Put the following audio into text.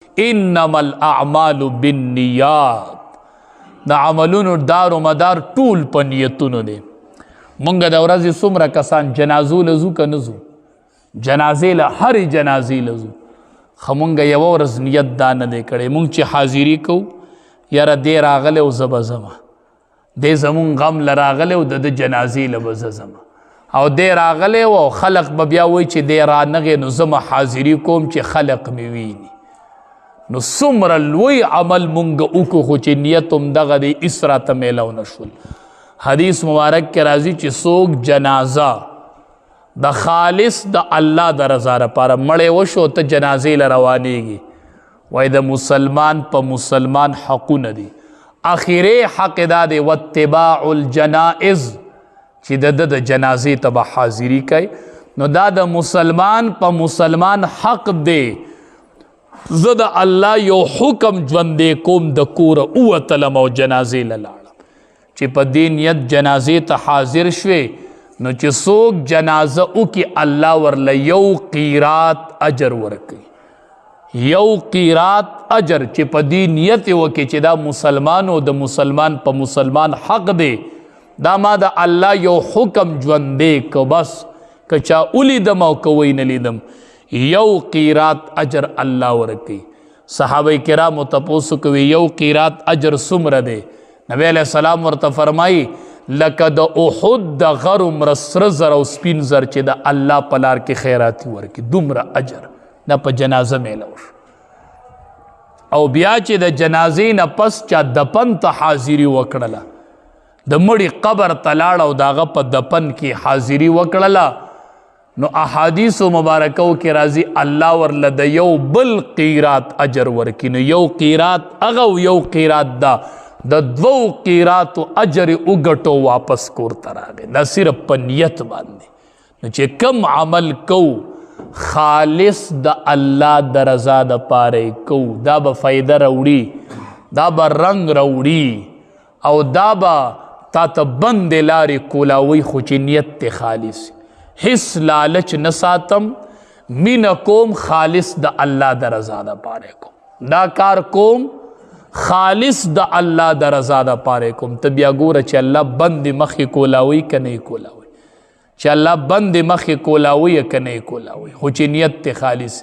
انما الاعمال بالنیات، د عملونو دار و مدار ټول په نیتونو دی. مونږ د ورځې څومره کسان جنازو له ځو که نه ځو؟ جنازې له، هرې جنازې له ځو، خو مونږ یوه ورځ نیت دا نه دی کړی. مونږ چې حاضري کوو، یاره دی راغلی او زه به ځمه، دی زمونږ غم له راغلی او د ده جنازې له به زه ځمه، او دی راغلی او خلق به بیا وایي چې دی رانغی نو زه به حاضري کوم چې خلق مې ویني. نو څومره لوی عمل مونږ وکړو، خو چې نیت هم دغه دی، هېڅ راته میلاو نه شول. حدیث مبارک کې راځي چې څوک جنازه د خالص د الله د رضا لپاره، مړی وشو، ته جنازې له روانېږي، وایي د مسلمان په مسلمان حقونه دي، اخرې حق دا دی واتباع الجنائز، چې د ده د جنازې ته به حاضري کوي. نو دا د مسلمان په مسلمان حق دی. زه د الله یو حکم ژوندی کوم، د کوره ووتلم او جنازې له لاړم، چې په دې نیت جنازې ته حاضر شوې، نو چې څوک جنازه وکړي الله ورله یو قیرات اجر ورکوي، یو قیرات اجر، چې په دې نیت یې وکړي چې دا مسلمان او د مسلمان په مسلمان حق دی، دا ما د الله یو حکم ژوندی که، بس که چا ولیدم او که ویې نه لیدم، یو قیرات اجر الله ورکوي. صحابه کرامو تپوس کوي یو قیرات اجر څومره دی؟ نبی علیہ السلام ورته فرمایي لکه د احد د غر عمره سره زر او سپین زر چې د الله په لار کې خیراتي ورکړي، دومره اجر دا په جنازه میلاو شو. او بیا چې د جنازې نه پس چا دپن ته حاضري وکړله، د مړي قبر ته لاړ او د هغه په دپن کې حاضري وکړله، نو احادیث مبارکو کې راځي الله ورله د یو بل قیرات اجر ورکړي. نو یو قیرات هغه او یو قیرات دا، د دوو قیراتو اجر وګټو، واپس کور ته راغی. دا صرف په نیت باندې. نو چې کم عمل کو خالص د الله د رضا د پاره کو، دا به فایده راوړي، دا به رنگ راوړي، او دا به تا ته بند لارې کولاوي، خو چې نیت ته خالص، هیڅ لالچ نه ساتم، مینه کوم خالص د الله د رضا د پاره کوم، دا کار کوم خالص د الله د رضا د پاره کوم. ته بیا ګوره چې الله بند مخې کولاوي که نه کولاوي، چې الله بند مخې کولاوي که نه کولاوي، خو چې نیت ته خالص.